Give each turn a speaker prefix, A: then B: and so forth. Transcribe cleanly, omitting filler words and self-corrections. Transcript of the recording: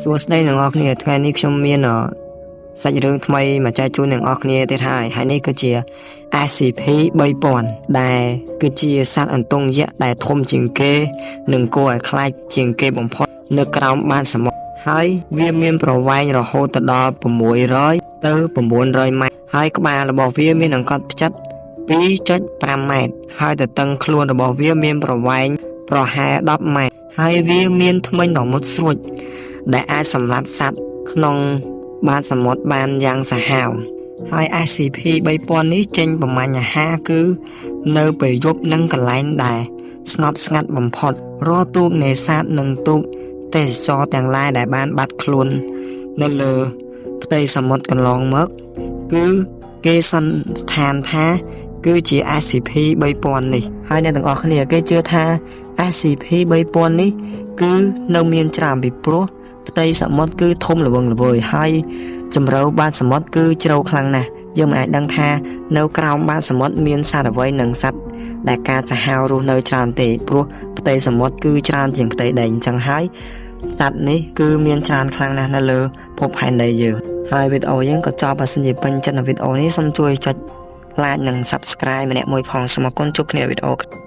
A: សួស្តីអ្នកនរគ្នាថ្ងៃនេះខ្ញុំមានសាច់រឿងថ្មីមកចែកជូនអ្នកនរគ្នាទៀតហើយហើយនេះគឺជា SCP 3000ដែលគឺជាសត្វអន្ទង់យក្សដែលធំជាងគេ និងគួរឲ្យខ្លាចជាងគេបំផុតនៅក្រោមបាតសមុទ្រហើយវាមានប្រវែងរហូតដល់600ទៅ900ម៉ែត្រហើយក្បាលរបស់វាមានអង្កត់ផ្ចិត2.5ម៉ែត្រហើយទទឹងខ្លួនរបស់វាមានប្រវែងប្រហែល10ម៉ែត្រហើយវាមានធ្មេញដ៏មុតស្រួច ដែលអាចសម្លាប់សត្វក្នុងបាតសមុទ្របានយ៉ាងសាហាវហើយ SCP 3000នេះចេញប្រមាញ់អាហារគឺនៅពេលយប់និងកន្លែងដែលស្ងប់ស្ងាត់បំផុតរាល់ទូកនេសាទនិងទូកទេសចរទាំងឡាយដែលបានបាត់ខ្លួននៅលើផ្ទៃសមុទ្រកន្លងមក គឺគេសន្និដ្ឋានថាគឺជា SCP 3000នេះហើយអ្នកទាំងអស់គ្នាគេជឿថា SCP 3000នេះគឺនៅមានច្រើនពីព្រោះផ្ទៃសមុទ្រគឺធំល្វឹងល្វើយហើយជម្រៅបាតសមុទ្រគឺជ្រៅខ្លាំងណាស់យើងមិនអាចដឹងថានៅក្រោមបាតសមុទ្រមានសត្វអ្វីនិងសត្វដែលកាចសាហាវរស់នៅច្រើនទេព្រោះផ្ទៃសមុទ្រគឺច្រើនជាងផ្ទៃដីអញ្ចឹងហើយសត្វនេះគឺមានច្រើនខ្លាំងណាស់នៅលើភពផែនដីយើងហើយវីដេអូយើងក៏ចប់បើសិនជាពេញចិត្តនៅវីដេអូនេះសូមជួយចុច like និង Subscribe ម្នាក់មួយផងសូមអរគុណជួបគ្នាវីដេអូ